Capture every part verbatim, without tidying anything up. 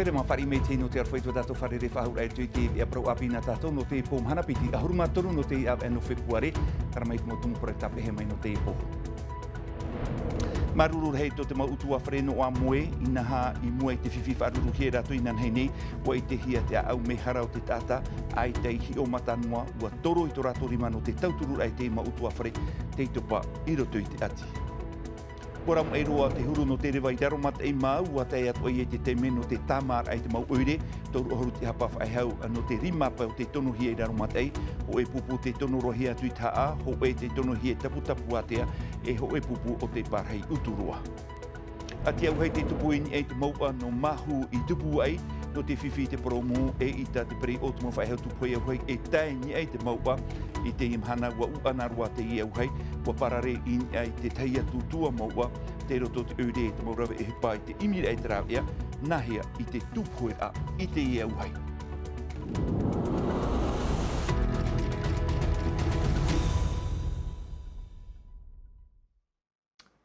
Tere mā, fāriʻi mai i te nō te aroha i tō tātou fārerei faʻahou raʻa i te veʻa parau ʻāpī nā tātou nō te pō mahana piti ʻahuru mā toru nō te ʻāvaʻe nō Fepuare, ʻāraʻi mai te mau tumu parau tāpeʻa mai nō te pō. Māuruuru rahi tō te mau ʻutuāfare nō ʻĀmoe, inaha i mua i te fifi faʻaruruhia e rātou inanahi nei, ʻua ʻitehia te ʻāʻau mēhara o te taʻata, ʻaita i hiʻo mata noa, ʻua toro i tō rātou rima nō te tauturu raʻa i te mau ʻutuāfare, tei topa i roto i te ʻati. ʻUa raumaʻi roa te huru nō te reva i Raromataʻi mā, ʻua tae atu ai i te taime nō te tāmāraʻa i te mau ʻoire, toru ʻahuru te hapa faʻehau nō te rima pae o te tonohia i Raromataʻi, hōʻē pupu te tono roa hia atu i te haʻa, hōʻē te tonohia i Taputapuātea, e hōʻē pupu o te Parahi Uturoa. ʻAti auahi te tupu i niʻa i te mouʻa nō Mahu i Tupuaʻi, nō te fifi i te porōmu, eʻita te pereʻoʻo o te mau faʻehau tupu auahi e tae i niʻa i te mouʻa. I teie mahana ʻua ʻuʻana roa teie auahi, ʻua parare i niʻa i te tahi atu tua mouʻa, tei roto te ʻoire e te mau rave ʻohipa i te ʻimiraʻa i te rāveʻa, nāhea i te tupu hoʻi raʻa i teie auahi.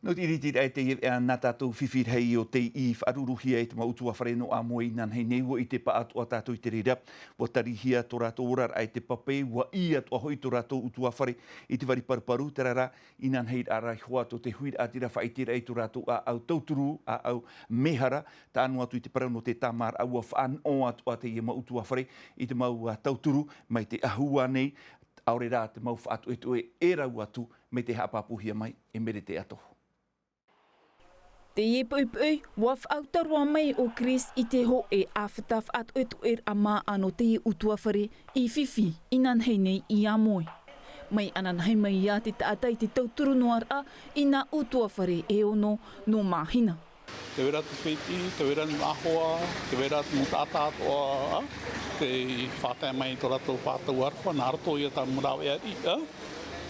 Nō te ʻiritiraʻa i teie veʻa nā tātou fifi rahi o tei faʻaruruhia e te mau ʻutuāfare nō ʻĀmoe inanahi nei, ʻua ʻite paʻatoʻa tātou i te reira, ʻua tarihia tō rātou oraraʻa i te pape, ʻua ʻī atoʻa hoʻi tō rātou ʻutuāfare i te vari paruparu, terā rā, inanahi rā, rā iho atu te huiraʻatira faʻaʻiteraʻa i tō rātou ʻāʻau tauturu, ʻāʻau mēhara, tae noa atu i te parau nō te tāmāraʻa, ʻua faʻanoʻo atoʻa teie mau ʻutuāfare i te mau, ā, tauturu mai te ʻahu nei, ʻaore rā te mau faʻatoʻetoʻe e rau atu, mai te haʻapāpūhia mai e Merete Atoho. Teie poʻipoʻi, ʻua faʻauta roa mai ʻo Chris i te hōʻē ʻāfata faʻatoʻetoʻeraʻa māʻa nō teie ʻutuāfare i fifi inanahi nei i ʻĀmoe. Mai ananahi mai ia te taʻata i te tauturu noa raʻa i nā ʻutuāfare e ono nō Māhina. Tē vai ra te fētiʻi, tē vai ra te māʻa hoa, tē vai ra te mau taʻata atoʻa, ā, tei faʻatae mai i tō rātou fātau aroha, nā roto ia tā mau rāveʻa riʻi, ā,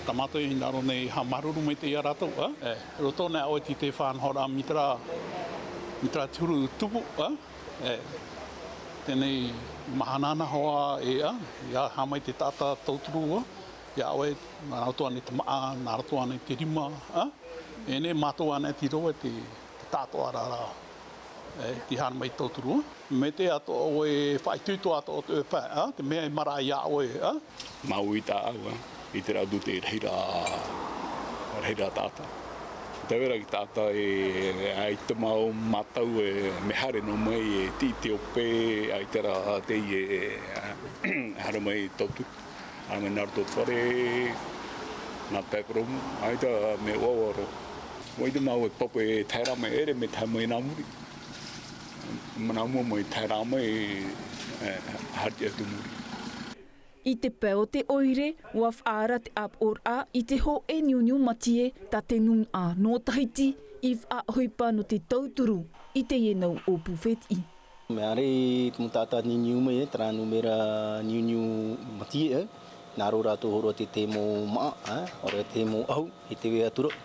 tā mātou i hinaʻaro nei e haʻamāuruuru maitaʻi ia rātou, ā. E, roto nei ʻoe i te faʻanahoraʻa mai terā, mai terā te huru tupu, ā. E, teie nei mahana ana hoʻi ē, ā, ʻia haʻamau te taʻata tauturu, ā, ia ʻoe, nā roto ānei te māʻa, nā roto ānei te rima, ā. E nehenehe mātou ānei te roa te, te taʻatoʻaraʻa, e, tei haere mai tauturu, ā. Mai te atoʻa ʻoe e faʻaitoito atoʻa ʻoe pae, ā, te mea e maraʻa ia ʻoe, ā. Māuiui tāʻau, ā, i terā atu te rahiraʻa, rahiraʻa taʻata. Tē vai ra te taʻata e, ʻaita mau mātau e mea haere noa mai e tiʻi te ope, ʻaita rā teie e, e, haere mai tauturu. Haere mai nā roto te fare, nā te porōmu, ʻaita mea ʻoaʻoa roa. ʻUa ʻite māua e pape e tae ra mai ʻere, mea tae mai nā muri. Manaʻo māua e tae ra mai, e, haere atu muri. I te pae o te ʻoire, ʻua faʻaara te ʻāpoʻoraʻa i te hōʻē niuniu matie tā te nūnaʻa nō Tahiti i faʻaʻohipa nō te tauturu i teie nau ʻōpū fētiʻi. Mea haere te mau taʻata niuniu mai, e, terā nūmera niuniu matie, e, nā roto rātou hōroʻa te, te mau māʻa, e, ʻaore rā te mau ʻahu, e tē vai atu ra,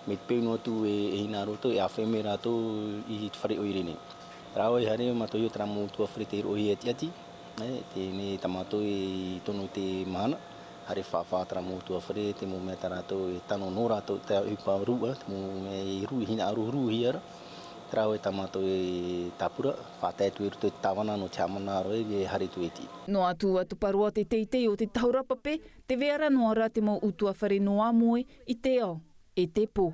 mai te peu noa atu e, e hinaʻaro rātou, e ʻāfaʻi mai rātou i te fare ʻoire nei. Terā hoʻi e haere, mātou e hiʻo terā mau ʻutuāfare tei roʻohia i te ʻati, e, teie nei tā mātou i tono i te mahana, haere fāfā terā mau ʻutuāfare, te mau mea tā rātou e tano nō rātou, te ʻohipa rūʻau, te mau mea e rū-, hinaʻaro rūhia ra, terā hoʻi tā mātou e tāpura, faʻatae atu i roto i te tāvana nō te haʻamanaʻo e haere atu e tiʻi. Noa atu ʻua topa roa te teitei o te tahora pape, tē vai ra noa ra te mau ʻutuāfare nō ʻĀmoe i te ao, e te pō.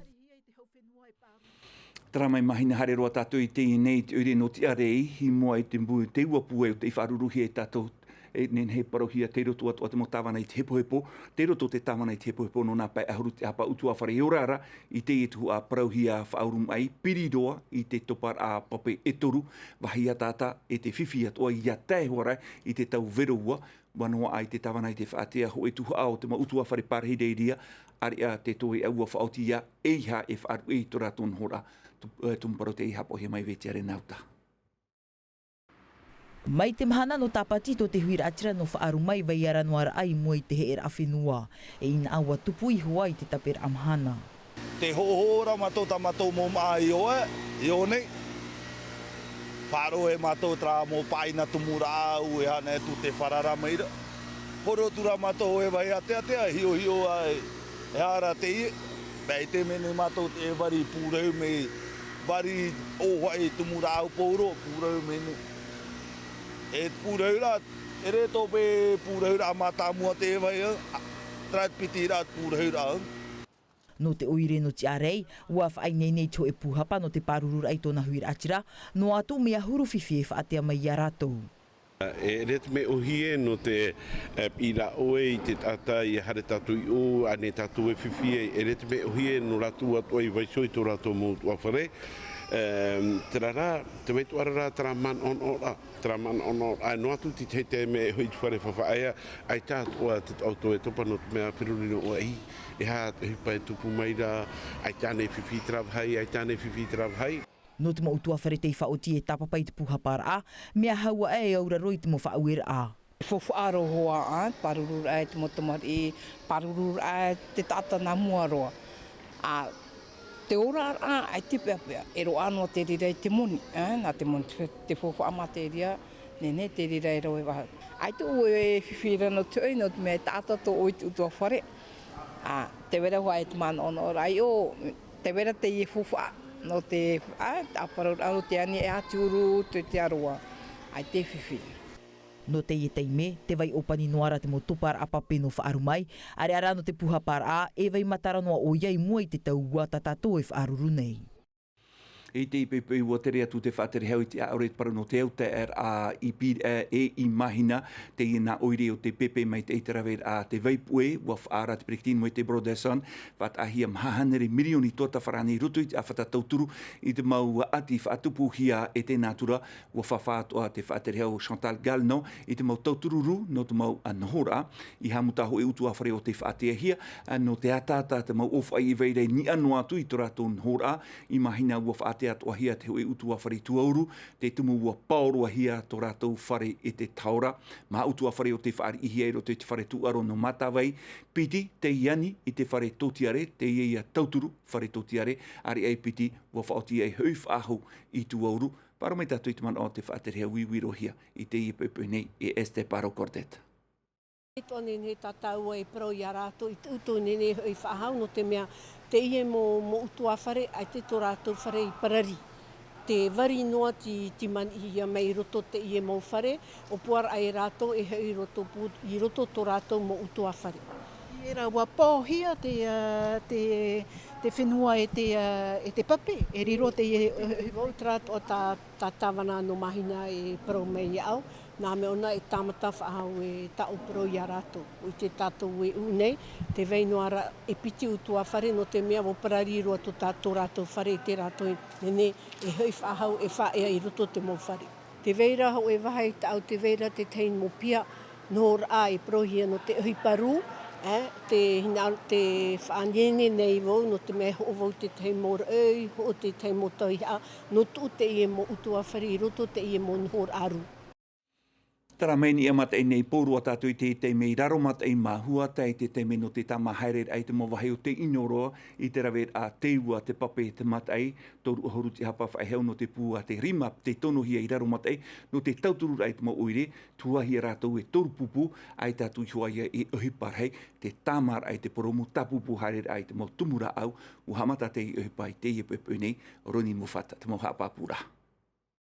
Terā mai Māhina, haere roa tātou i teie nei i te ʻoire nō Tiʻarei, i mua i te mū-, te uapūai o tei faʻaruruhia e tātou, e nehenehe e parauhia tei roto atoʻa te mau tāvana i te hepohepo, tei roto te tāvana i te hepohepo nō nā pae ʻahuru te ʻāpapa ʻutuāfare e ora ra, i teie tuhaʻa parauhia faʻaʻohipa mai, piri roa i te toparaʻa pape e toru, vāhi ataata, e te fifi atoʻa ʻia tae hoʻi ra i te tau vero ua, ʻUa noaʻa i te tāvana i te faʻatea hōʻē tuhaʻa o te mau ʻutuāfare parahi reiria, ʻāreʻa te toe ʻaua faʻaoti ia, ʻeiaha e faʻaruʻe i tō rātou nohoraʻa. Tu-, e, tumu parau tei haʻapaʻohia mai e Vetiare Nauta. Mai te mahana nō Tāpati tō te huiraʻatira nō Faʻarumaivaiara noa raʻa i mua i te heʻeraʻa fenua, e inaha ʻua tupu iho ā i te taperaʻa mahana. Tē hoʻohoʻo ra mātou tā mātou mau māʻa i ʻō, i ʻō nei. Faʻaroʻo e mātou terā mau pāʻina tumu rāʻau e haʻa nei atu tē farara mai ra. Horo atu ra mātou e vāhi āteatea, hiʻohiʻo ā e, e aha ra teie. Paʻi te mea nei mātou te vari pūrahu mai, vari ʻōfaʻi tumu rāʻau pauroa, pūrahu mai nei. E te pūrahuraʻa, e rē tō pē pūrahuraʻa mātāmua te vai, ā, terā te piti rā te pūrahuraʻa. Nō te ʻoire nō Tiʻarei, ua faʻaineine i te hōʻē pūhapa nō te pārururaʻa i tōna huiraʻatira, noa atu mea huru fifi e faʻatea mai ia rātou. E rē te mea ʻōhie nō te, e, piʻiraʻa ʻoe i te taʻata ʻia haere tātou i ʻō, ānei tātou e fifi ai, e rē te mea ʻōhie nō rātou atoʻa i vaiiho i tō rātou mau ʻutuāfare. E, terā rā, te vai atoʻa ra terā manaʻonaʻoraʻa. Terā manaʻonaʻoraʻa, noa atu te tahi taime e hoʻi i te fare faʻaea, ʻaita atoʻa te taʻoto e topa nō te mea feruri noa ʻoe, e aha te ʻohipa e tupu mai ra, ʻaita ānei fifi i terā vāhi, ʻaita ānei fifi i terā vāhi. Nō te mau ʻutuāfare tei faʻaoti e tāpapa i te pūhaparaʻa, mea hau aʻe e auraro i te mau faʻaueraʻa. Faufaʻa roa hoʻi, pārururaʻa i te mau tamariʻi, pārururaʻa i te taʻata nā mua roa. Ā, te oraraʻa, ʻaita e peʻapeʻa, e roaʻa noa te reira i te moni, ā, nā te moni te, te faufaʻa mā te reira, nehenehe te reira e rave vāhi. ʻAita ʻoe e fifi ra nō te hoʻi, nō te mea e taʻata atoʻa ʻoe i te ʻutuāfare. Ā, tē vai ra hoʻi te manaʻonaʻoraʻa i ʻō, tē vai ra teie faufaʻa, nō te, ā, te ʻāparauraʻa, nō te ani e ʻati uru, te, te aroa, ʻaita e fifi. Nō teie taime, tē vai ʻōpani noa ra te mau toparaʻa pape nō Faʻarumae, ʻāreʻa rā nō te pūhaparaʻa, e vai matara noa ʻoia i mua i te tau ua tā tātou e faʻaruru nei. I teie poʻipoʻi ua tere atu te faʻaterehau i te ʻāʻore i te parau nō te autaeaʻeraʻa i Pīraʻe e i Māhina, teie nā ʻoire o te pēpē mai te ʻaita raveraʻa te vaipuʻe, ua faʻaara te peretiteni Moetai Brotherson, faʻataʻahia maha hānere mirioni tuatāpaparaʻa nei i roto i te ʻāfata tauturu i te mau ʻati faʻatupuhia e te nātura, ua fāfā atoʻa te faʻaterehau Chantal Galnon i te mau tauturu rū nō te mau, ā, nohoraʻa, i haʻamata hōʻē ʻutuāfare ʻo tē faʻateahia, ā, nō te ataata te mau ʻōfaʻi e vai ra i niʻa noa atu i tō rātou nohoraʻa, i Māhina ua faʻatea atoʻahia te hōʻē ʻutuāfare i Tuauru, te tumu ua paorohia tō rātou fare e te taora, maha ʻutuāfare ʻo tē fāriʻihia i roto i te fare tūʻaro nō Matavai, piti tei ani i te fare tōtiare, teie ia tauturu fare tōtiare, ʻāreʻa i piti ua faʻaoti ai hoʻi faʻahou i Tuauru, Pāroa mai tātou i te manaʻo o te faʻaterehau e uiuirohia i teie poʻipoʻi nei e Esther Paro Cordet. E toʻa nehenehe tā tāua e parau ia rātou i te ʻutuāfare nehenehe hoʻi faʻahou, nō te mea teie mau, mau ʻutuāfare, ʻaita tō rātou fare i parari. Tē vari noa te, te maniʻihia mai i roto teie mau fare, ʻōpuaraʻa e rātou e hoʻi i roto pū-, i roto tō rātou mau ʻutuāfare. Terā, ua paohia te, ā, te, te fenua e te, ā, e te pape, e riro te, e, e, e vau terā atoʻa tā, tā tāvana nō Māhina e parau mai iāʻu, nā mea ʻōna e tāmata faʻahou e tāʻu parau ia rātou. ʻUa ʻite tātou e ʻū nei, tē vai noa ra e piti ʻutuāfare, nō te mea ʻua parari roa tō tā-, tō rātou fare i tā rātou e nehenehe e hoʻi faʻahou e faʻaea i roto te mau fare. Tē vai ra hōʻē vāhi tāʻu, tē vai ra te tahi mau piha nohoraʻa e parauhia nō te ʻohipa rū, ē, te hina-, te faʻaineine nei vau, nō te mea e hoʻo vau i te tahi mau raʻi, hoʻo i te tahi mau tauihaʻa, nō tuʻu teie mau ʻutuāfare i roto teie mau nohoraʻa rū. Terā mai nei e mataʻi nei, pō roa tātou i te taime i Raromataʻi mā Huata, i te taime nō te tāmā haereraʻa i te mau vāhi o te ʻino roa, i te raveraʻa Te Ua, Te Pape, Te Mataʻi, toru ʻahuru te hapa faʻehau nō te pū a te rima tei tonohia i Raromataʻi, nō te tautururaʻa i te mau ʻoire, tuahia rātou e toru pupu, ʻaita atu iho ā ia e ʻohipa rahi, te tāmāraʻa i te porōmu, tāpūpū haereraʻa i te mau tumu rāʻau, ʻua haʻamata teie ʻohipa i teie poʻipoʻi nei, Roni Mofata, te mau haʻapāpūraʻa.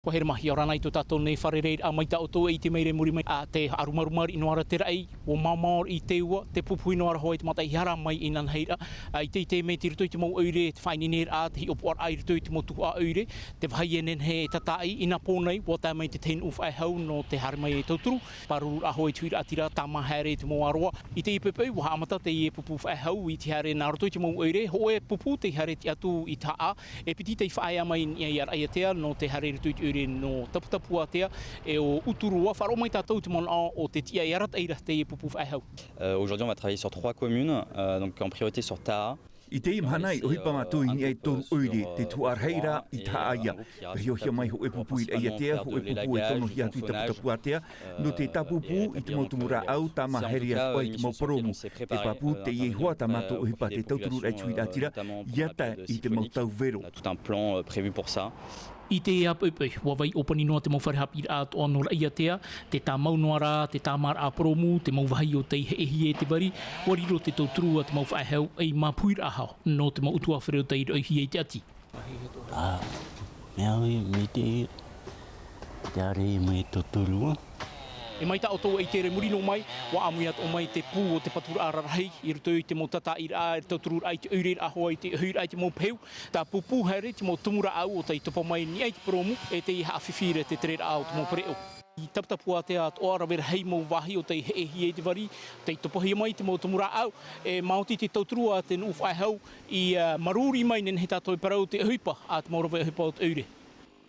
ʻUa haere mahia ora na i tō tātou nei fārereiraʻa mai tā ʻoutou e ʻite mai ra i muri mai, ā, tē haʻarumaruma riʻi noa ra te raʻi, ʻua māmā riʻi Te Ua, tē pupuhi noa ra hoʻi te mataʻi i haere mai inanahi ra, ā, i te, i te mea i roto i te mau ʻoire, te faʻaineineraʻa, te hiʻopoʻaraʻa i roto i te mau tuhaʻa ʻoire, te vāhi e nehenehe e tātaʻi, i nā pō nei, ʻua tae mai te tahi nuʻu faʻehau nō te haere mai e tauturu, pārururaʻa hoʻi i te huiraʻatira, tāmā haere i te mau ʻāroa. I teie poʻipoʻi, ʻua haʻamata teie pupu faʻehau i te haere nā roto i te mau ʻoire, hōʻē pupu tei haere tiʻa atu i te haʻa, e piti tei faʻaea mai i niʻa iā Raʻiātea, nō te haere i roto i te ʻoire nō Taputapuātea, e ʻo Uturoa. Faʻaroʻo mai tātou i te manaʻo o te tiʻa e arataʻi ra teie pupu faʻehau. Euh, aujourd'hui, on va travailler sur trois communes, euh, donc en priorité sur Taha. I teie mahana, i ʻohipa mātou i niʻa i toru ʻoire, te tuhaʻa rahi ra i Tahaʻaia. Vaiihohia mai hōʻē pupu i Raʻiātea, hōʻē pupu e tonohia atu i Taputapuātea, nō te tāpūpū i te mau tumu rāʻau, tāmā haere atu i te mau porōmu. Te pāpū, teie iho ā tā mātou ʻohipa, te tautururaʻa i te huiraʻatira, ʻia tae i te mau tau vero. On a tout un plan, euh, prévu pour ça. I teie poʻipoʻi, ʻua vai ʻōpani noa te mau fare haʻapiʻiraʻa atoʻa nō Raʻiātea, te tāmau noa ra, te tāmāraʻa porōmu, te mau vāhi o tei heʻehia e te vari, ʻua riro te tauturu a te mau faʻehau ei māpuiraʻa hau, nō te mau ʻutuāfare o tei raʻihia i te ʻati. Ah, mea ui, miti. Te ārai mai e tautoru. E mai tā ʻoutou e tere muri noa mai, ʻua ʻāmui atoʻa mai te pū o te paturaʻa rarahi, i roto i te mau tātaʻiraʻa, i te tautoru raʻa, i te ʻoire raʻa hoʻi, i te ʻohiraʻa, i te mau pehu, tā pūpū haere, te mau tumu rāʻau, ʻo tei topa mai i niʻa i te purōmu, e tei haʻafifi ra te tereraʻa o te mau pereʻo. I Taputapuātea atoʻa rave rahi mau vāhi ʻo tei heʻehia i te vari, tei topahia mai te mau tumu rāʻau, e maoti te tauturu a te nuʻu faʻehau i, ā, maruri mai nehenehe tātou e parau te ʻohipa, a te mau rave ʻohipa o te ʻoire.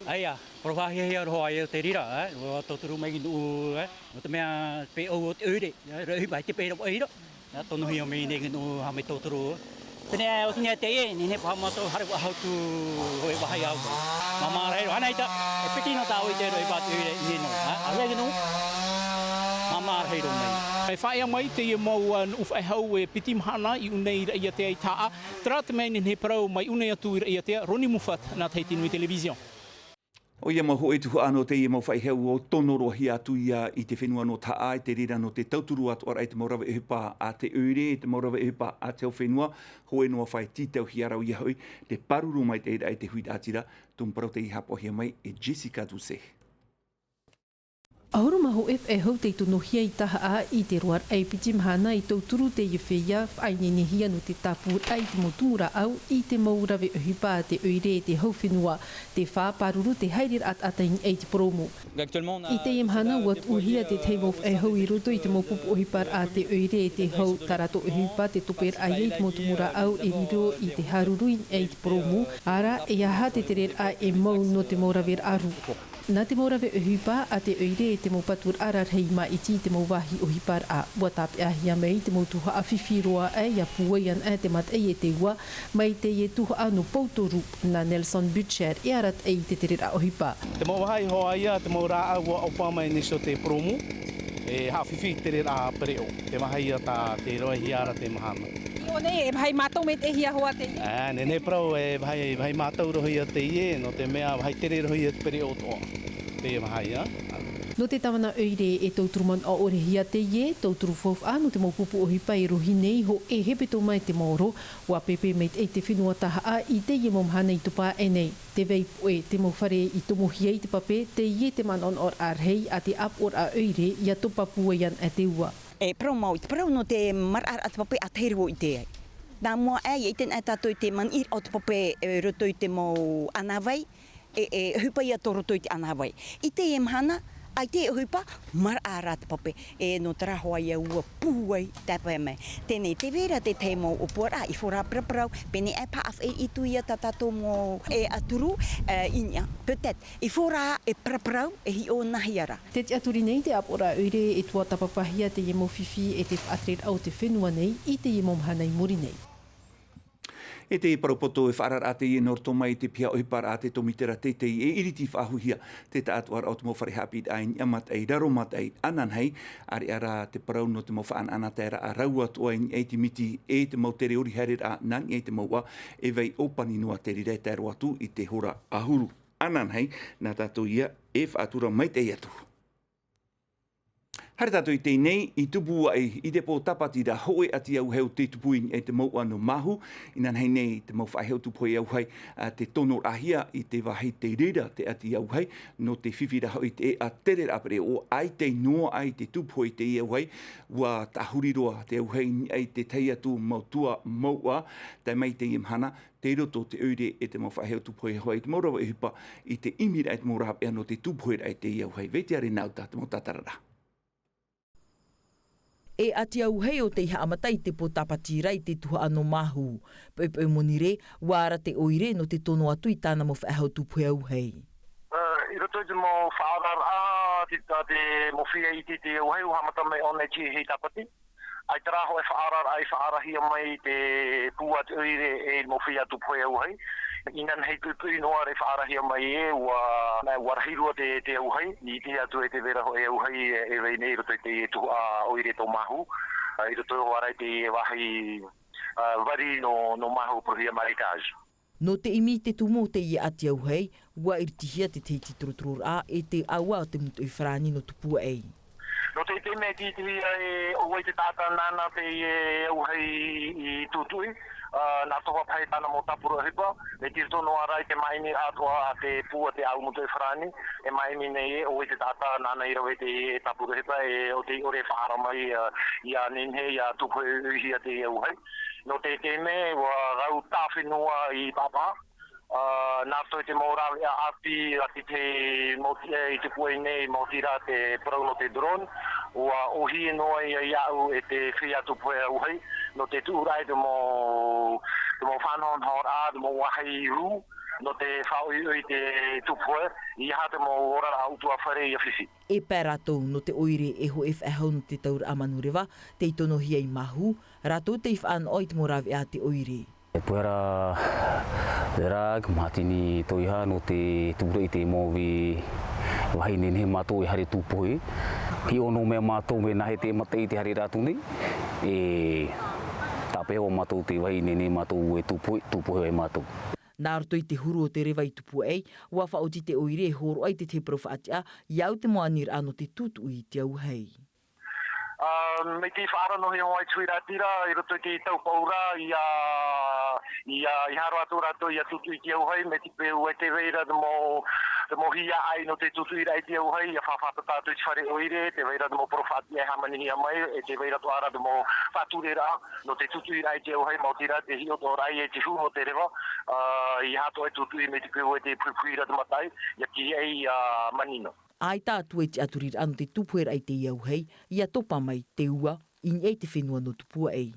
ʻAia, parau faʻahiahia roa ʻoia o te reira, ē, ʻua tauturu mai te nuʻu, ē, nō te mea pereʻo o te ʻoire, ē, rave ʻohipa, ʻaita e pereʻo ʻoire, ē, tonohia mai nei te nuʻu haʻamau tauturu. Pēnei ʻo teie, nehenehe paha mātou haere faʻahou atu hoʻi vāhi ʻāua. Māmā rahi roa, ʻanaita, e piti noa tāʻu i te rave ʻohipa o te ʻoire i ʻō nei, ē, ʻaore te nuʻu, māmā rahi roa mai. E faʻaea mai teie mau, ā, nuʻu faʻehau e piti mahana i ʻō nei i Raʻiātea i Tahaʻa, terā te mea e nehenehe e parau mai ʻō nei atu i Raʻiātea, Ronnie Moffat, nā Tahiti Nui Television. ʻOia mau hōʻē tuhaʻa nō teie mau faʻehau ʻua tono roa hia atu ia i te fenua nō Tahaʻa, i te reira nō te tauturu atoʻa raʻa i te mau rave ʻohipa a te ʻoire, i te mau rave ʻohipa a te hau fenua, hōʻē noa fāito tītauhia ra ʻoia hoʻi, te pāruru maitaʻi raʻa i te huiraʻatira, tumu parau tei haʻapaʻohia mai e Jessica Doucet. ʻAhuru mā hōʻē faʻehau tei tonohia i Tahaʻa i te roaraʻa e piti mahana i tauturu teie feiā faʻaineinehia nō te tāpūraʻa i te mau tumu rāʻau i te mau rave ʻohipa a te ʻoire e te hau fenua, te fā pāruru te haereraʻa taʻata i niʻa i te purōmu. I teie mahana ʻua tuʻuhia te tahi mau faʻehau i roto i te mau pupu ʻohiparaʻa a te ʻoire e te hau, tā rātou ʻohipa te toperaʻa ia i te mau tumu rāʻau e riro i te hāruru i niʻa i te purōmu, ʻāreʻa e aha te tereraʻa e mau nō te mau raveraʻa rū. Nā te mau rave ʻohipa a te ʻoire e te mau paturaʻa rarahi māʻiti i te mau vāhi ʻohiparaʻa, ʻua tāpeʻahia mai te mau tuhaʻa fifi roa aʻe, ʻia pūai ana te mataʻi e te ua, mai teie tuhaʻa nō Poutoru, nā Nelson Butcher e arataʻi i te tereraʻa ʻohipa. Te mau vāhi hoʻi ia, te mau rāʻau ʻua ʻopa mai nei i te purōmu, e haʻafifi i te tereraʻa pereʻo, te vāhi ia tā te roahia ra te mahana. I ʻō nei, e vāhi mātou maitaʻi hia hoʻi te. Ā, nehenehe e parau, e vāhi, vāhi mātou roa hia teie, nō te mea vāhi tere roa hia te pereʻo atoʻa. Teie vāhi, ā. Nō te tāvana ʻoire e tauturu manaʻo ʻore hia teie, tauturu faufaʻa nō te mau pupu ʻohipa e rohi nei, hōʻē hepetoma e te maoro, ʻua pēpē maitaʻi te fenua Tahaʻa i teie mau mahana i topa aʻe nei. Te vai poʻe, te mau fare i tomohia i te pape, teie te manaʻonaʻoraʻa rahi a te ʻāpoʻoraʻa ʻoire, ʻia topa pūai ana te ua. E parau mau, i te parau nō te maraʻaraʻa te pape ʻa tahi roa i te ai. Nā mua aʻe, ʻia ʻite ana tātou i te maniʻiraʻa o te pape, e, roto i te mau ʻānāvai, e, e, ʻohipa ia tō roto i te ʻānāvai. I teie mahana, ʻaita e ʻohipa, maraʻa rā te pape. E, nō terā hoʻi ia ʻua pūai, tāpae mai. Teie, tē vai ra te tahi mau ʻōpuaraʻa, i fora paraparau, pēnei aʻe paha e faʻaʻite ia tā tātou mau, e, ʻaturu, e, i niʻa. Peut-être, i fora e paraparau, e hiʻo nā hea rā. Tē tiʻaturi nei te ʻāpoʻoraʻa ʻoire e tuatāpapahia teie mau fifi e te faʻatereraʻa o te fenua nei i teie mau mahana i muri nei. E te parau poto e faʻaararaʻa teie nō roto mai i te piha ʻohiparaʻa a te tōmitera teitei e iriti faʻahouhia te taʻatoʻaraʻa o te mau fare haʻapiʻiraʻa i niʻa mataʻi, raro mataʻi, ananahi, ʻāreʻa rā te parau nō te mau faʻanaʻanataeraʻa rau atoʻa i niʻa i te miti e te mau tere ori haereraʻa nā niʻa i te mouʻa, e vai ʻōpani noa te reira e tae roa atu i te hora ʻahuru. Ananahi, nā tātou ia e faʻatura maitaʻi atu. Haere tātou i teie nei, i Tupuaʻi, i te pō tāpati ra, hōʻē ʻati auahi ʻo tei tupu i niʻa i te mouʻa nō Mahu, inanahi nei te mau faʻehau tūpohe auahi, ā, tē tonoraʻahia i te vāhi tei reira te ʻati auahi, nō te fifi ra hoʻi i te ʻēʻa tereraʻa pereʻo, ʻaita noa ā i te tūpohe i teie auahi, ʻua tāhuri roa te auahi i niʻa i te tahi atu mau tua mouʻa, tae mai i teie mahana, tei roto te ʻoire e te mau faʻehau tūpohe hoʻi i te mau rave ʻohipa i te ʻimiraʻa i te mau rāveʻa nō te tūpoheraʻa i teie auahi. Vaitea Renauta, te mau tātararaʻa. E ʻati auahi ʻo tei haʻamata i te pō tāpati ra i te tuhaʻa nō Mahu. Poʻipoʻi moni rē, ʻua ara te ʻoire nō te tono atu i tāna mau faʻehau tūpohe auahi. Ā, i roto i te mau faʻaararaʻa, te, tā te mau feiā iti i te auahi, ʻua haʻamata mai ʻōna i te hei tāpati. ʻAita rā hōʻē faʻaararaʻa i faʻaarahia mai i te pū a te ʻoire e mau feiā tūpohe auahi. Inanahi poʻipoʻi noa ra i faʻaarahia mai ē, ʻua, ʻua rahi roa te, te auahi, i te atu e te vera hōʻē auahi e, e vai nei i roto i te tuhaʻa ʻoire tō Mahu, ā, i roto ā rā i te vāhi, ā, vari nō, nō Mahu, Porohia Marécage. Nō te ʻimi i te tumu o teie ʻati auahi, ʻua iritihia te tahi tītorotororaʻa e te ʻāua o te motu ʻoire farāni nō Tupuaʻi. Nō te, te mea tītauhia e ʻo vai te taʻata nāna teie auahi i tūtuʻi, Nā roto paʻi tāna mau tāpura ʻohipa, mai roto noa rā i te māʻimi atoʻa a te pū a te ʻāʻau motu farāni, e māʻimi nei ē ʻoia te taʻata nāna i rave i te tāpura ʻohipa, e ʻo tei ʻore e faʻaara mai ia nehenehe ia tupu e uihia te auahi. Nō te taime ua rau tā fenua i pāpaʻa, nā roto i te mau rāveʻa ʻāpī a te mau tiʻa i tupu ai nei, maoti rā te parau nō te drone, ua ʻōhie noa ia iāʻu e te feiā tupu e auahi nō te tuʻuraʻa i te mau faʻanahonahoraʻa, te mau vāhi rū, nō te faʻaʻoiʻoi i te tupu e ia ha te mau oraraʻa ʻutuāfare ia fifi. E pae rātou nō te ʻoire e hoʻe faʻehau nō te tauraʻa manureva, tei tonohia i māhu rātou tei faʻanaho i te mau rāveʻa a te ʻoire. E puera, tērā ka mahatini toiha nō te tupuraʻa i te mau vāhi nehenehe mātou e haere tūpohe. Hiʻo nō mea mātou me nāhea te mataʻi te haere rātou nei, e tāpeho mātou te vāhi nehenehe mātou e tūpohe, tūpohe ai mātou. Nā roto i te huru o te reva i tupu ai, ua faʻaoti te ʻoire e hōroʻa i te tahi parau faʻatiʻa ia au te mau aniraʻa nō te tūtuʻi i te auahi. Mai te faʻaara nō hea ʻoe tuiratira i roto i te tau paura ia ia i haro atu rātou ia tūtuʻi i te auahi, mai te peu e te vai ra te mau te mau hiaʻai nō te tūtuʻiraʻa i te auahi ia faʻafaʻatata atu i te fare ʻoire, te vai ra te mau parau faʻatiʻa e hāmanihia mai, e te vai ra atoʻa ra te mau faʻatureraʻa nō te tūtuʻiraʻa i te auahi, maoti rā te hiʻo atoʻa ra ia i te huru o te reva ia ha atoʻa e tūtuʻi mai te peu e te puipui ra te mataʻi ia kī ai ia manino. ʻAita atu e tiʻaturiraʻa nō te tupuheraʻa i te auahi ia topa mai te ua i niʻa i te fenua nō Tupuaʻi.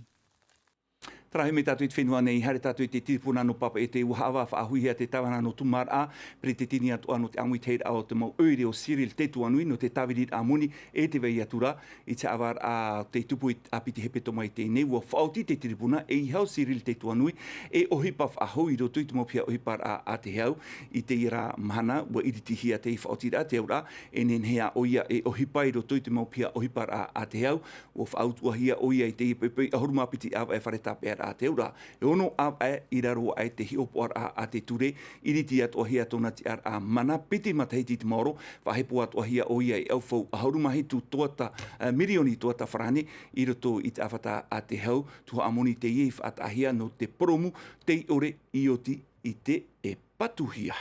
Tarahi mai tātou i te fenua nei, haere tātou i te tiripuna nō Papeʻete, ua haʻavā faʻahouhia te tāvana nō Tūmaraʻa, peretiteni atoʻa nō te ʻāmuitahiraʻa o te mau ʻoire ʻo Cyril Tetuanui nō te tāviriraʻa moni e te vai atu ra i te haʻavāraʻa tei tupu ʻāpiti hepetoma i teie nei. Ua faʻaoti te tiripuna e ʻeiaha ʻo Cyril Tetuanui e ʻohipa faʻahou i roto i te mau piha ʻohiparaʻa a te hau. I teie ra mahana ua iritihia te faʻaotiraʻa te auraʻa e nehenehe ā ʻoia e ʻohipa i roto i te mau piha ʻohiparaʻa a te hau. Ua faʻautuʻahia ʻoia i teie poʻipoʻi ʻahuru mā piti ʻāvaʻe fare tāpeʻaraʻa a te auraʻa. E ono ʻāvaʻe i raro aʻe te hiʻopoʻaraʻa a te ture, iriti atoʻahia tōna tiʻaraʻa mana piti matahiti i te maoro. Faʻahepo atoʻahia ʻoia e ʻaufau ʻahuru mā hitu toata mirioni toata farāne i roto i te ʻāfata a te hau. Tuhaʻa moni teie i faʻataʻahia nō te poromu tei ʻore i oti i te e patuhia.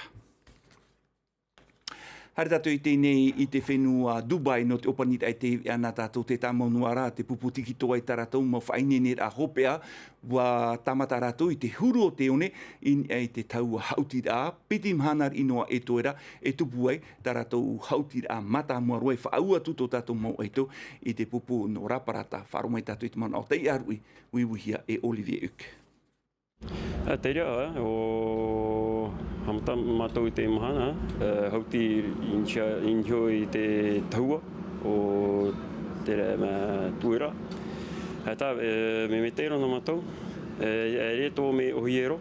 Haere tātou i teie nei i te fenua Dubai nō te ʻōpaniraʻa i te veʻa nā tātou te tāmau noa rā te pupu tikito ai tā rātou mau faʻaineineraʻa hopeʻa. Ua tāmata rātou i te huru o te one i niʻa i te taua haʻutiraʻa piti mahana riʻi noa e toe ra e tupu ai tā rātou haʻutiraʻa mātāmua roa e faʻaau atu tō tātou mau ʻaito i te pupu nō Raparata. Faʻaroʻo mai tātou i te manaʻo taiʻaruʻi uiuihia e Olivier Uke. Teie ā ʻo haʻamata mātou i te mahana haʻuti i niʻa i te taua o te tuera. Haʻata me mea tei roa nā mātou e rē tō mea ʻohie roa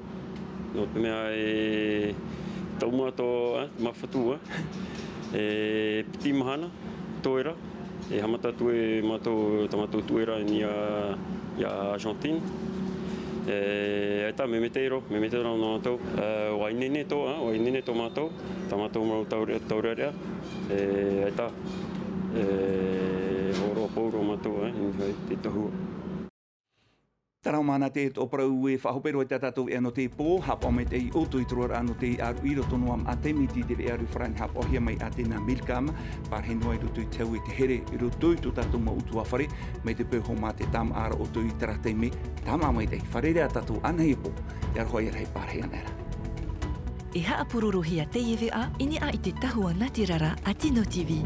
nō te mea e taumātou mā fatu e piti mahana toera e haʻamata atu e mātou tā mātou tuera i niʻa i a Argentine. E ʻaita me mea tei roa me mea tei roa nō mātou. Ua ineine tō ua ineine tō mātou tā mātou mau taurearea. E ʻaita e hōroʻa pauroa mātou i te tahua. Tārau māna te toʻoparau e faʻahope roa i tā tātou veʻa nō te pō. Haʻapaʻo mai te ʻoto i te roaraʻa nō te aruʻi roto noa maʻa te miti i te veʻa aruʻi farāni haʻapaʻohia mai a tēnā milkam. Parahi noa i roto i te hau e te here i roto i tō tātou mau ʻutuāfare. Mai te peu homa te tāmaʻa ra ʻoto i taratai me tāmaʻa mai te fare rea tātou anahi pō. Te aroha ia rahi parahi ana era. E haʻapurorohia teie veʻa i niʻa i te tahua natirara a tino tv.